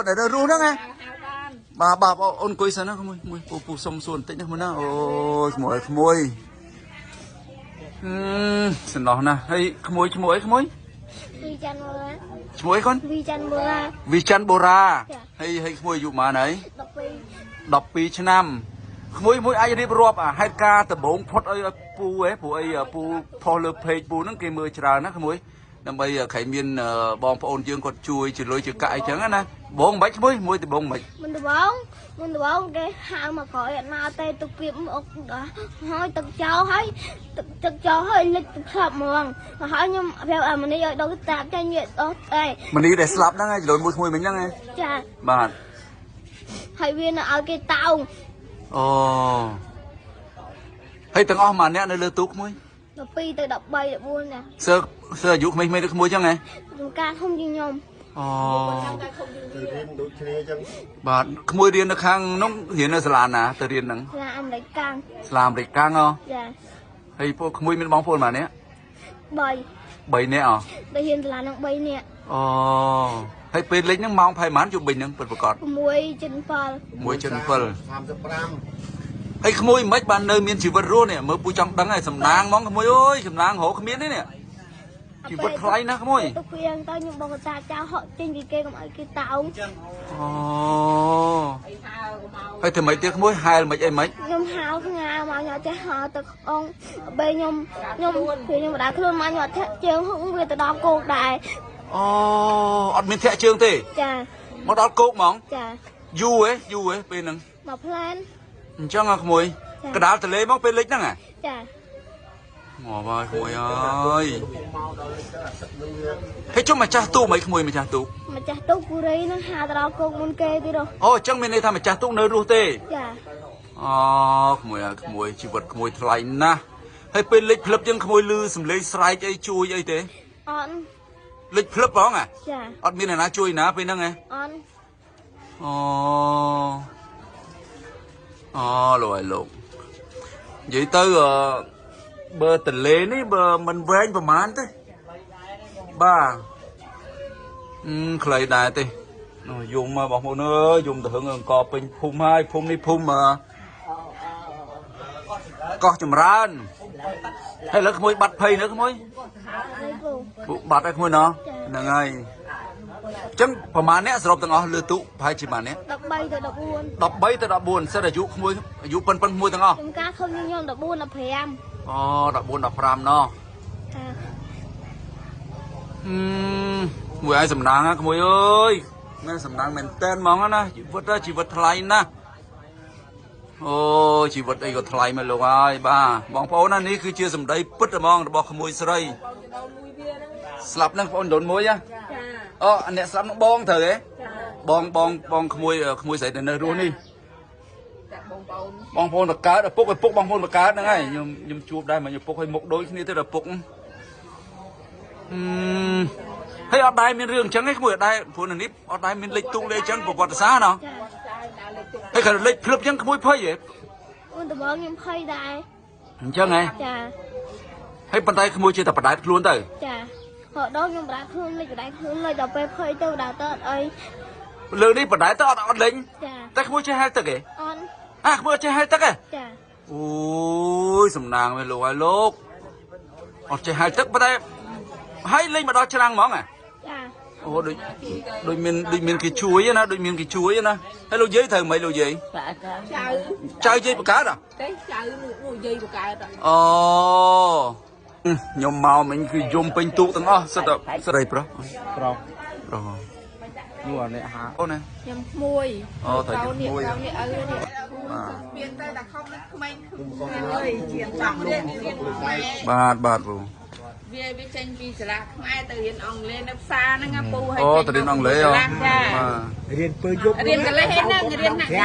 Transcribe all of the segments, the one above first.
ដែលនៅរស់ហ្នឹងណា ហៅបាន បាទបាទអូនអង្គុយសិនណាក្មួយមួយពូពូសុំសួរបន្តិចណាក្មួយណាអូយក្មួយក្មួយហឹមសំណោះណាស់ហើយក្មួយឈ្មោះអីក្មួយ វីច័ន្ទបូរ៉ា ឈ្មោះអីកូន វីច័ន្ទបូរ៉ា វិច័ន្ទបូរ៉ា ចា៎ ហើយហើយក្មួយអាយុប៉ុន្មានហើយ 12 12ឆ្នាំក្មួយមួយអាចរៀបរាប់អាហេតុការណ៍ដំបូងផុតឲ្យឲ្យពូហ៎ព្រោះអីពូផុសលើเพจពូហ្នឹងគេមើលច្រើនណាក្មួយដើម្បីក្រែងមានបងប្អូនយើងគាត់ជួយជាលុយជាកាក់អីចឹងណាបងមិនបាច់ក្មួយមួយដំបូងមិន មុនដំបងមុនដំបងគេហៅមកក្រោយអត់មកទេទឹកពីអុកដល់ហើយទឹកចោលហើយទឹកទឹកចោលហើយលិចទឹកស្លាប់ហ្មងហើយខ្ញុំប្រាប់អាមនីឲ្យដុសតាបចាញ់វាអស់ទេ មនីដែលស្លាប់ហ្នឹងឯងចលនមួយក្មួយមិញហ្នឹងឯង ចា បាទ ហើយវានៅឲ្យគេតោង អូហើយទាំងអស់មួយអ្នកនៅលើទូកមួយ 12ទៅ13 14ណា សើសើអាយុក្មេងៗដូចក្មួយចឹងហ៎ ចំការធំជាងខ្ញុំ អូ ទៅរៀនដូចគ្នាអញ្ចឹង បាទក្មួយរៀននៅខាងនោះរៀននៅសាលាណាទៅរៀនហ្នឹង សាលាអាមេរិកកាំង សាលាអាមេរិកកាំងហ៎ ចា ហើយពួកក្មួយមានបងប្អូនប៉ុន្មានអ្នក 3 3នាក់ហ៎ ដែលរៀនសាលាហ្នឹង3នាក់ អូហើយពេលលិចហ្នឹងម៉ោងប្រហែលប៉ុន្មានយប់វិញហ្នឹងពិតប្រាកដ 6 7 1.7 35 ហើយក្មួយមិនបាននៅមានជីវិតរស់នេះមើលពូចង់ដឹងហើយសំណាងហ្មងក្មួយអើយសំណាងរកគ្មានទេនេះជីវិតថ្លៃណាស់ក្មួយ ទៅព្រៀងទៅខ្ញុំបងកតាចោលហក់ចេញពីគេកុំឲ្យគេតោង អូហើយធ្វើម៉េចទៀតក្មួយហែលមិនអីមិន ខ្ញុំហៅផ្ងាមកខ្ញុំអត់ចេះហៅទឹកអងពេលខ្ញុំខ្ញុំពេលខ្ញុំបដាខ្លួនមកខ្ញុំអត់ធាក់ជើងហុងវាទៅដល់គោកដែរ អូអត់មានធាក់ជើងទេ ចា មកដល់គោកហ្មង ចា យូរហ៎យូរហ៎ពេលហ្នឹង មកផ្លែន អញ្ចឹងហ៎ក្មួយ ចា កដាលទលេមកពេលលិចហ្នឹងហ៎ ចា ងាប់ហើយក្មួយអើយ មកដល់នេះទៅអាទឹកនឹងវា ហើយចុះម្ចាស់ទូកមិនក្មួយម្ចាស់ទូ ម្ចាស់ទូកគូរីនឹងហៅទៅដល់គោកមុនគេទៀតហ៎ អូអញ្ចឹងមានន័យថាម្ចាស់ទូកនៅរស់ទេ ចា អូក្មួយអើយក្មួយជីវិតក្មួយថ្លៃណាស់ហើយពេលលិចភ្លឹបយើងក្មួយលឺសំឡេងស្រែកអីជួយអីទេ អត់ លិចភ្លឹបហ្មងហ៎ ចា អត់មានអ្នកណាជួយណាពេលហ្នឹងហ៎ អត់ អូអូលោកអើយលោកនិយាយទៅអឺបើតលេនេះបើមិនវែងប្រហែលទេបាទអឺខ្លីដែរទេនោះយំមកបងប្អូនអើយយំទៅហឹងអង្គពេញភូមិហើយភូមិនេះភូមិអឺកោះចម្រើនហើយលើក្មួយបាត់ភ័យនៅក្មួយ នេះពូ ពួកបាត់ហើយក្មួយណោះហ្នឹងហើយអញ្ចឹងប្រហែលអ្នកសរុបទាំងអស់លើទូកប្រហែលជាប្រហែលអ្នក 13ទៅ14 13ទៅ14សិតអាយុក្មួយអាយុប៉ុនប៉ុនក្មួយទាំងអស់ ខ្ញុំការធំជាងខ្ញុំ14 15 អូ14 15ណោះ ចា ហឹមក្មួយឲ្យសំណាងណាក្មួយអើយណែសំណាងមែនតែនហ្មងណាជីវិតណាជីវិតថ្លៃណាស់អូជីវិតអីក៏ថ្លៃមកលោកហើយបាទបងប្អូនណានេះគឺជាសម្ដីពិតហ្មងរបស់ក្មួយស្រីស្លាប់ហ្នឹងបងប្អូនដូនមួយណា ចា អូអ្នកស្លាប់ហ្នឹងបងត្រូវទេ ចា បងបងបងក្មួយក្មួយស្រីដែលនៅរស់នេះ តែបងប្អូន បងប្អូនបកើតឪពុកឪពុកបងប្អូនបកើតហ្នឹងហើយខ្ញុំខ្ញុំជួបដែរមកឪពុកឲ្យមុខដូចគ្នាទេឪពុកហឹមហើយអត់ដែរមានរឿងអញ្ចឹងទេក្មួយអត់ដែរព្រោះនៅនេះអត់ដែរមានលេខទូកលេខអញ្ចឹងប្រវត្តិសាស្ត្រណោះ ចា ចាដើរលេខទុក ហើយគាត់លេខភ្លឹបអញ្ចឹងក្មួយភ័យហ៎ មុនដំបងខ្ញុំភ័យដែរ អញ្ចឹងហ៎ ចា ហើយប៉ុន្តែក្មួយជាតែបដែតខ្លួនទៅ ចាហត់ដល់ខ្ញុំបដាខ្លួនលិចបដាខ្លួនលិចដល់ពេលភ័យទៅបដាទៅអត់អី លើកនេះបដែតទៅអត់អត់លេង ចា តែក្មួយចេះហែលទឹកហ៎ អត់ អាក្មួយអត់ចេះហែលទឹកហ៎ ចា អូយសំណាងមែនលោកហើយលោកអត់ចេះហែលទឹកប៉ុន្តែហើយលេងមកដល់ច្រាំងហ្មងហ៎ ចា អូដូចដូចមានដូចមានគេជួយណាដូចមានគេជួយណាហើយលោកយាយត្រូវមិនលោកយាយ ចៅ ចៅយាយបង្កើតហ៎ ទេចៅនោះយាយបកើត អូខ្ញុំមកមិញគឺយំពេញទូកទាំងអស់សិតតែស្រីប្រុស ប្រុស ប្រុស នោះអានេះហា អូនណា ខ្ញុំក្មួយ អូត្រូវខ្ញុំក្មួយ នេះនេះឪនេះ បាទ មានតែតែខំនឹងក្មេងអើយជាចង់រៀនរៀនខ្មែរ បាទបាទពូ វាវាចេញពីសាលាខ្មែរទៅរៀនអង់គ្លេសនៅផ្សារហ្នឹងណាពូហើយ អូទៅរៀនអង់គ្លេសហ៎ ចា បាទ រៀនពើយប់ រៀនកលេសហ្នឹងរៀនណាក់7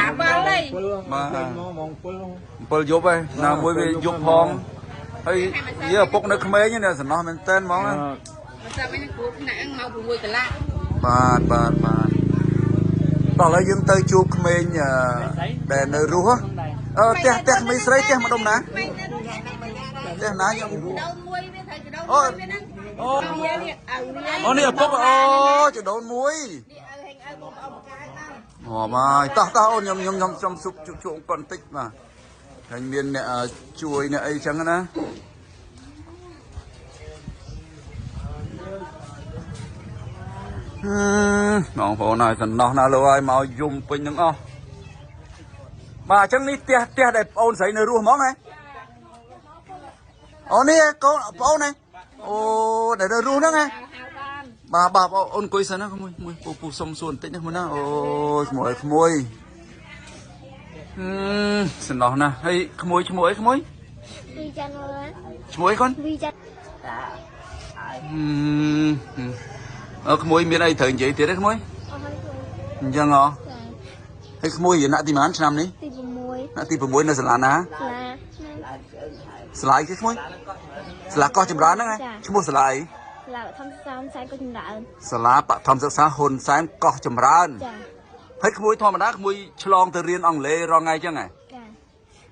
ហើយ បាទ មកម៉ោង7 7យប់ហើយណាមួយវាយប់ផងហើយយាយឪពុកនៅក្មេងនេះសំណោះមែនតើហ្មងណា មិនស្អាតវិញគ្រូថ្នាក់ហ្នឹងមក6កន្លះ បាទបាទបាទតោះឥឡូវយើងទៅជួបក្មេងអឺដែលនៅរស់ហ៎អឺផ្ទះផ្ទះក្មេងស្រីផ្ទះម្ដុំណាផ្ទះណាយើង ដូនមួយវាត្រូវចដូន អូ មួយវាហ្នឹង អូ វានេះឪនេះ អូនេះឪពុកអូចដូនមួយ នេះឪហេងឪបងប្អូនប ងាប់ហើយតោះតោះអូនខ្ញុំខ្ញុំខ្ញុំខ្ញុំសុបជុកជុកគាត់បន្តិចបាទហើយមានអ្នកជួយអ្នកអីចឹងណាបងប្អូនហើយសំណោះណាលោកហើយមកយំពេញទាំងអស់បាទអញ្ចឹងនេះផ្ទះផ្ទះដែលប្អូនស្រីនៅរស់ហ្មងហ៎អូនេះកូនប្អូនហ៎អូដែលនៅរស់ហ្នឹងហ៎បាទបាទអូនអង្គុយសិនណាក្មួយមួយពូពូសុំសួរបន្តិចណាមួយណាអូក្មួយក្មួយសំណោះណាហើយក្មួយឈ្មោះអីក្មួយ វីចាន់ ឈ្មោះអីកូន វីចាន់ អឺក្មួយមានអីត្រូវនិយាយទៀតទេក្មួយអញ្ចឹងហ៎ហើយក្មួយរៀនថ្នាក់ទីប៉ុន្មានឆ្នាំនេះ ទី6 ថ្នាក់ទី6នៅសាលាណា សាលា សាលាអីគេក្មួយសាលាកោះចម្រើនហ្នឹងឈ្មោះសាលាអី សាលាបឋមសិក្សាហ៊ុនសែនកោះចម្រើន សាលាបឋមសិក្សាហ៊ុនសែនកោះចម្រើន ចា ហើយក្មួយធម្មតាក្មួយឆ្លងទៅរៀនអង់គ្លេសរាល់ថ្ងៃអញ្ចឹងហ៎ ចា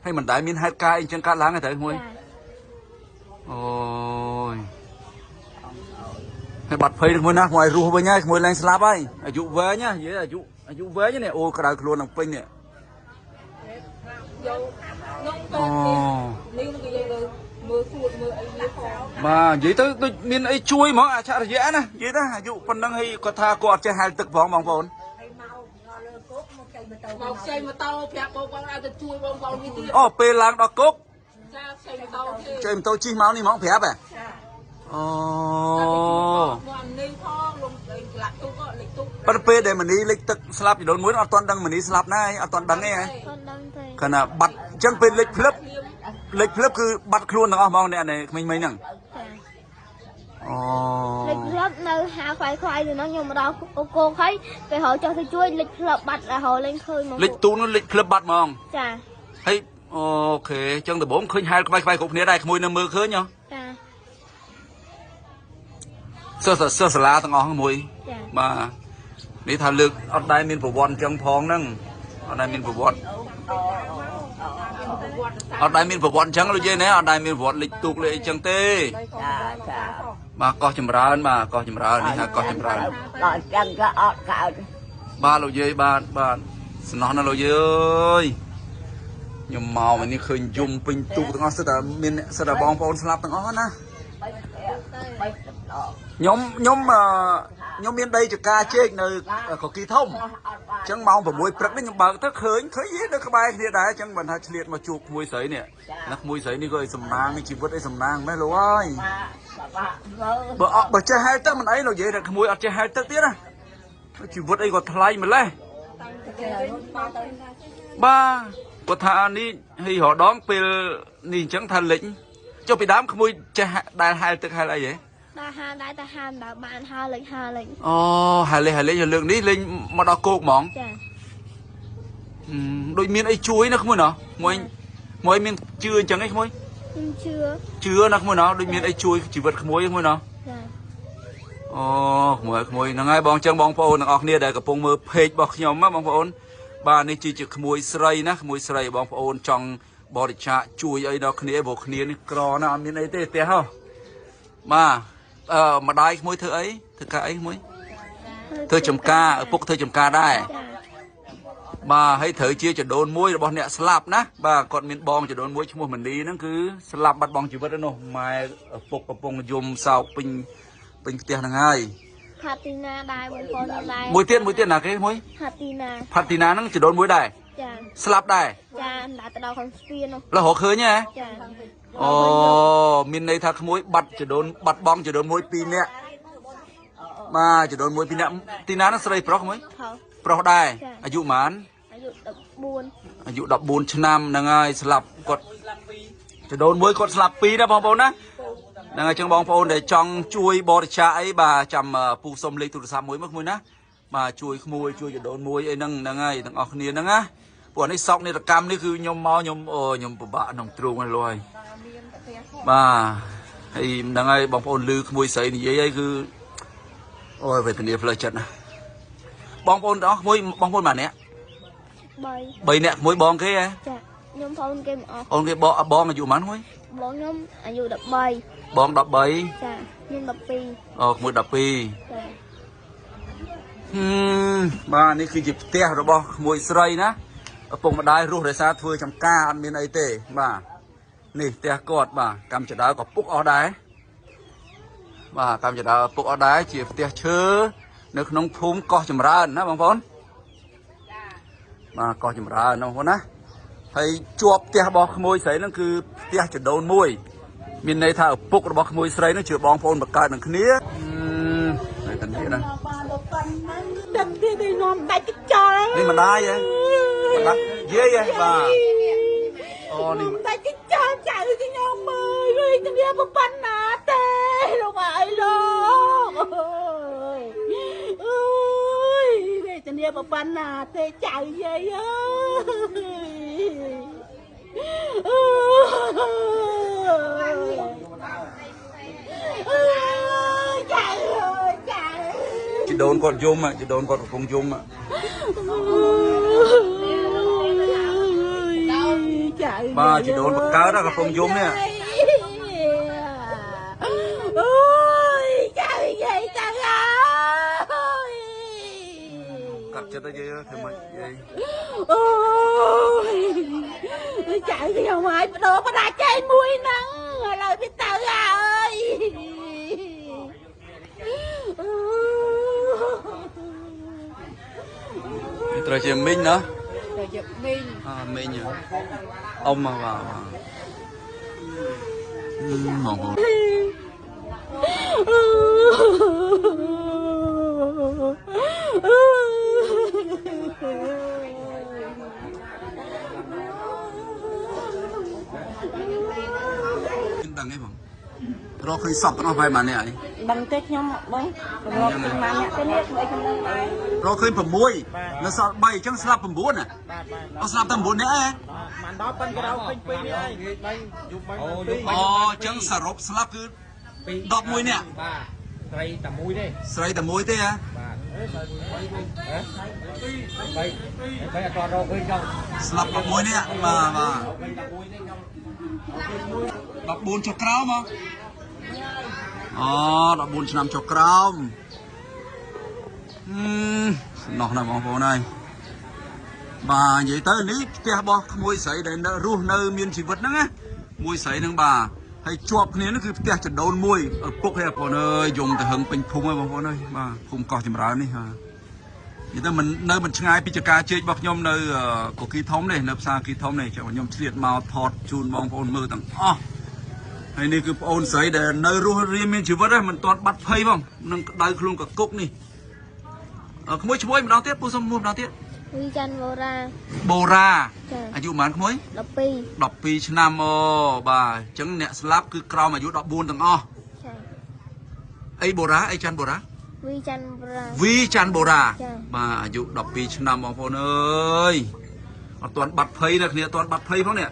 ហើយមិនដែលមានហេតុការណ៍អីអញ្ចឹងកើតឡើងទេត្រូវក្មួយអូយហើយបាត់ភ័យក្មួយណាក្មួយឲ្យរស់វិញហើយក្មួយឡើងស្លាប់ហើយអាយុវែងណានិយាយអាយុវែងនេះអូក្តៅខ្លួននឹងពេញនេះ យកនំទៅនេះនឹងគេយកទៅមើលសួតមើលអីវាផង បាទនិយាយទៅដូចមានអីជួយហ្មងអច្ឆរិយៈណានិយាយទៅអាយុប៉ុណ្ណឹងហើយគាត់ថាគាត់អត់ចេះហែលទឹកផងបងប្អូន មកខ្ចីម៉ូតូប្រាប់បងបងឲ្យទៅជួយបងបងវាទៀត អូពេលឡើងដល់គុក ចាខ្ចីម៉ូតូទេ ជិះម៉ូតូជិះមកនេះហ្មងប្រាប់ហ៎អូ មកនេះផងលំក្លាក់ទូកលិចទូក ប៉ុន្តែពេលដែលមនីលិចទឹកស្លាប់ចដូនមួយអត់ទាន់ដឹងមនីស្លាប់ណាអត់ទាន់ដឹងទេហ៎ អត់ដឹងទេ ខណៈបាត់អញ្ចឹងពេលលិចភ្លឹបលិចភ្លឹបគឺបាត់ខ្លួនទាំងអស់ហ្មងអ្នកនេះក្មេងៗហ្នឹង ចា អូ លិចផ្លឹបនៅហាខ្វាយខ្វាយទៅនោះខ្ញុំមកដល់អូកោកហើយគេរកចុះទៅជួយលិចផ្លឹបបាត់រហូតលែងឃើញហ្មង លិចទូនោះលិចភ្លឹបបាត់ហ្មង ចា ហើយអូខេអញ្ចឹងដំបូងឃើញហែលក្បែរក្បែរគ្រប់គ្នាដែរក្មួយនៅមើលឃើញហ៎ ចា សិស្សសិស្សសាលាទាំងអស់មួយ ចា បាទនេះថាលើកអត់ដែលមានប្រវត្តិអញ្ចឹងផងហ្នឹងអត់ដែលមានប្រវត្តិអត់ដែលមានប្រវត្តិអញ្ចឹងលោកយាយណាអត់ដែលមានប្រវត្តិលិចទូកលិចអីចឹងទេ ចាចា បាទកោះចម្រើនបាទកោះចម្រើននេះថាកោះចម្រើន ដល់ចឹងក៏អត់កើត បាទលោកយាយបាទបាទសំណោះណាស់លោកយាយអើយខ្ញុំមកនេះឃើញយំពេញទូកទាំងអស់សិតតែមានសិតតែបងប្អូនស្លាប់ទាំងអស់ណាខ្ញុំខ្ញុំខ្ញុំមានដីចកាជែកនៅកគីធំអញ្ចឹងម៉ោង6ព្រឹកនេះខ្ញុំបើកទៅឃើញឃើញយីនៅក្បែរគ្នាដែរអញ្ចឹងមិនថាឆ្លៀតមកជួបក្មួយស្រីនេះណាក្មួយស្រីនេះក៏ឲ្យសំណាងជីវិតឲ្យសំណាងម៉េះលោកអើយបើអត់បើចេះហែលទឹកមិនអីលោកយាយតែក្មួយអត់ចេះហែលទឹកទៀតណាជីវិតអីក៏ថ្លៃម្លេះបាទគាត់ថានេះហើយរដងពេលនេះអញ្ចឹងថាលិចចុះពីដើមក្មួយចេះដែលហែលទឹកហែលអីហ៎ ដល់ហាដែរតែហាមិនដល់បានហាលិចហាលិច អូហែលលេហែលលេលើកនេះលេងមកដល់គោកហ្មង ចា ដូចមានអីជួយណាក្មួយណោះមួយមួយមានជឿអញ្ចឹងឯងក្មួយ ខ្ញុំជឿ ជឿណាក្មួយណោះដូចមានអីជួយជីវិតក្មួយក្មួយណោះ ចា អូក្មួយក្មួយហ្នឹងហើយបងអញ្ចឹងបងប្អូនទាំងអស់គ្នាដែលកំពុងមើល page របស់ខ្ញុំណាបងប្អូនបាទនេះជាក្មួយស្រីណាក្មួយស្រីបងប្អូនចង់បរិច្ចាគជួយអីដល់គ្នាព្រោះគ្នានេះក្រណាស់អត់មានអីទេផ្ទះហ៎បាទអឺម្ដាយក្មួយធ្វើអីធ្វើការអីក្មួយធ្វើចំការឪពុកធ្វើចំការដែរ ចា បាទហើយត្រូវជាចដូនមួយរបស់អ្នកស្លាប់ណាបាទគាត់មានបងចដូនមួយឈ្មោះមនីហ្នឹងគឺស្លាប់បាត់បង់ជីវិតនោះម៉ែឪពុកកំពុងយំសោកពេញពេញផ្ទះហ្នឹងហើយ ផាទីណាដែរបងប្អូនខ្ញុំដែរ មួយទៀតមួយទៀតណាគេមួយ ផាទីណា ផាទីណាហ្នឹងចដូនមួយដែរ ចា ស្លាប់ដែរ ចាដាក់ទៅដល់ក្នុងស្ពាននោះ លះរកឃើញហ៎ ចា អូមានន័យថាក្មួយបាត់ចដូនបាត់បង់ចដូនមួយពីរនាក់បាទចដូនមួយពីរនាក់ទីណាហ្នឹងស្រីប្រុសក្មួយ ថោ ប្រុសដែរអាយុប៉ុន្មាន អាយុ14 អាយុ14ឆ្នាំហ្នឹងហើយស្លាប់គាត់ចដូនមួយគាត់ស្លាប់ពីរណាបងប្អូនណាហ្នឹងហើយចឹងបងប្អូនដែលចង់ជួយបរិច្ចាគអីបាទចាំពូសុំលេខទូរស័ព្ទមួយមកក្មួយណាបាទជួយក្មួយជួយចដូនមួយអីហ្នឹងហ្នឹងហើយទាំងអស់គ្នាហ្នឹងណាពួកនេះសោកនេតកម្មនេះគឺខ្ញុំមកខ្ញុំអូខ្ញុំពិបាកក្នុងទ្រូងហ្នឹងលោកហើយបាទហើយហ្នឹងហើយបងប្អូនឮក្មួយស្រីនិយាយអីគឺអូយវេទនាផ្លូវចិត្តណាបងប្អូនទាំងអស់ក្មួយបងប្អូនម៉ាអ្នក 3 3នាក់ក្មួយបងគេហ៎ ចាខ្ញុំប្អូនគេមកអស់ អូនគេបងបងអាយុប៉ុន្មានក្មួយ បងខ្ញុំអាយុ13 បង13 ចាខ្ញុំ12 អូក្មួយ12 ចា ហឹមបាទនេះគឺជាផ្ទះរបស់ក្មួយស្រីណាឪពុកម្ដាយរស់រក្សាធ្វើចំការអត់មានអីទេបាទនេះផ្ទះគាត់បាទកម្មចដើក៏ពុកអស់ដែរបាទកម្មចដើពុកអស់ដែរជាផ្ទះឈើនៅក្នុងភូមិកោះចម្រើនណាបងប្អូនបាទកោះចម្រើនណាបងប្អូនណាហើយជាប់ផ្ទះរបស់ក្មួយស្រីហ្នឹងគឺផ្ទះចដូនមួយមានន័យថាឪពុករបស់ក្មួយស្រីហ្នឹងជាបងប្អូនបង្កើតនឹងគ្នាហើយតានេះណា ទឹកទៀតឯនាំដាច់កញ្ចល់ នេះម្ដាយហ៎ម្ដាយយាយហ៎បាទអូនេះ ដាច់កញ្ចល់ចៅខ្ញុំមើលវិញគ្នាប៉ុណ្ណាទេលោកអើយលោកអើយអើយវេទនាប៉ុណ្ណាទេចៅយាយអើយអើយចៅអើយចៅ ជីដូនគាត់យំជីដូនគាត់កំពុងយំបាទជីដូនបង្កើតកំពុងយំនេះ អូយចៅយាយចៅអើយ កាត់ចិត្តទៅយាយធ្វើម៉េចយាយ អូយចៅខ្ញុំឲ្យបដូរបដាចែមួយហ្នឹងឥឡូវវាទៅហើយ នេះត្រូវជាមីងណា ទៅជាមីង អើមីងអ៊ំមកបាទបងប្អូន ដឹងទេបងរកឃើញសពទាំងអស់បែបម៉ានេះអី ដឹងទេខ្ញុំបងរកឃើញម៉ាអ្នកទេនេះធ្វើអីខ្ញុំដឹងដែរ រកឃើញ6នៅសល់3អញ្ចឹងស្លាប់9ណា បាទបាទ អត់ស្លាប់តែ9នាក់ឯង បានដល់ប៉ិនក៏រកឃើញ2នេះហើយយប់3អូយប់ អូអញ្ចឹងសរុបស្លាប់គឺ11នាក់ បាទស្រីតែមួយទេ ស្រីតែមួយទេហ៎ បាទហ៎3 3 3អត់រកឃើញចង់ ស្លាប់11នាក់បាទបាទ14ចុះក្រោមហ៎អូ14ឆ្នាំចុះក្រោមសំណោះណាស់បងប្អូនហើយបាទនិយាយទៅនេះផ្ទះរបស់ក្មួយស្រីដែលនៅរស់នៅមានជីវិតហ្នឹងណាមួយស្រីហ្នឹងបាទហើយជាប់គ្នាហ្នឹងគឺផ្ទះចដូនមួយឪពុកហើយបងប្អូនអើយយំទៅហឹងពេញភូមិហើយបងប្អូនអើយបាទភូមិកោះចម្រើននេះបាទនិយាយទៅមិននៅមិនឆ្ងាយពីចការជែករបស់ខ្ញុំនៅកគីធំនេះនៅផ្សារគីធំនេះចាំខ្ញុំឆ្លៀតមកថតជូនបងប្អូនមើលទាំងអស់ហើយនេះគឺប្អូនស្រីដែលនៅរស់រានមានជីវិតហ្នឹងមិនទាន់បាត់ភ័យផងនឹងក្តៅខ្លួនកគុកនេះក្មួយឈ្មោះម្ដងទៀតពូសុំមួយម្ដងទៀត វីច័ន្ទបូរ៉ា បូរ៉ា ចា អាយុប៉ុន្មានក្មួយ 12 12ឆ្នាំអូបាទអញ្ចឹងអ្នកស្លាប់គឺក្រោមអាយុ14ទាំងអស់ ចា អីបូរ៉ាអីច័ន្ទបូរ៉ា វីច័ន្ទបូរ៉ា វីច័ន្ទបូរ៉ា ចា បាទអាយុ12ឆ្នាំបងប្អូនអើយអត់ទាន់បាត់ភ័យណាគ្នាអត់ទាន់បាត់ភ័យផងនេះ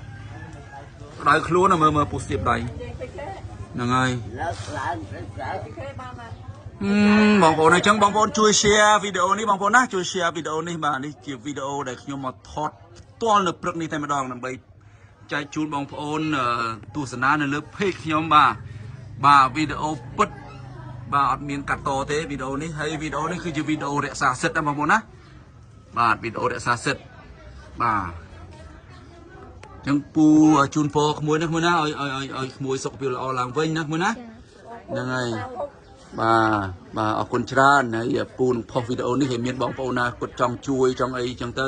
ក្តៅខ្លួនណាមើលមើលពុះស្ទាបដៃហ្នឹងហើយ លើកឡើងទៅស្រើ បងប្អូនអញ្ចឹងបងប្អូនជួយ share វីដេអូនេះបងប្អូនណាជួយ share វីដេអូនេះបាទនេះជាវីដេអូដែលខ្ញុំមកថតផ្ទាល់នៅព្រឹកនេះតែម្ដងដើម្បីចែកជូនបងប្អូនទស្សនានៅលើ page ខ្ញុំបាទបាទវីដេអូពិតបាទអត់មានកាត់តទេវីដេអូនេះហើយវីដេអូនេះគឺជាវីដេអូរក្សាសិទ្ធិណាបងប្អូនណាបាទវីដេអូរក្សាសិទ្ធិបាទអញ្ចឹងពូជូនពរក្មួយណាក្មួយណាឲ្យឲ្យឲ្យក្មួយសុខភាពល្អឡើងវិញណាក្មួយណាហ្នឹងហើយបាទបាទអរគុណច្រើនហើយពូនឹងផុសវីដេអូនេះឲ្យមានបងប្អូនណាគាត់ចង់ជួយចង់អីចឹងទៅ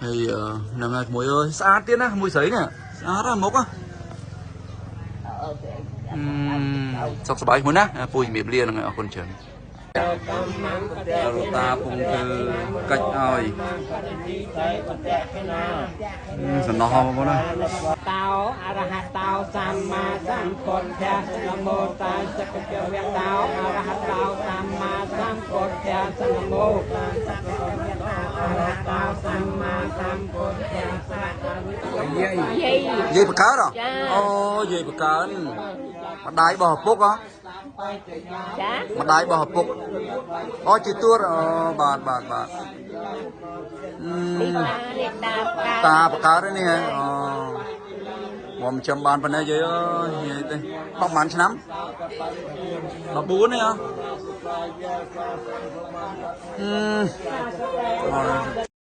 ហើយហ្នឹងហើយក្មួយអើយស្អាតទៀតណាក្មួយស្រីនេះស្អាតណាស់មុខសុខសប្បាយក្មួយណាពូជំរាបលាហ្នឹងហើយអរគុណច្រើនលោកតាពងធ្វើកាច់ឲ្យសំណោះបងប្អូនណា តោអរហតោសម្មាសម្ពុទ្ធស្សនមោតាសក្កវៈតោអរហតោសម្មាសម្ពុទ្ធស្សនមោតាសក្កវៈតោអរហតោសម្មាសម្ពុទ្ធស្ស យាយ យាយបកើតអូយាយបកើម្ដាយរបស់ឪពុកហ៎ ចា ម្ដាយរបស់ឪពុកអូជាទួតអូបាទបាទបាទ នេះតានេះតា តាបកើតនេះហ៎អូមកចាំបានប៉ុណ្ណេះយាយអើយយាយទេប្រហែលឆ្នាំ14នេះហ៎ អឺ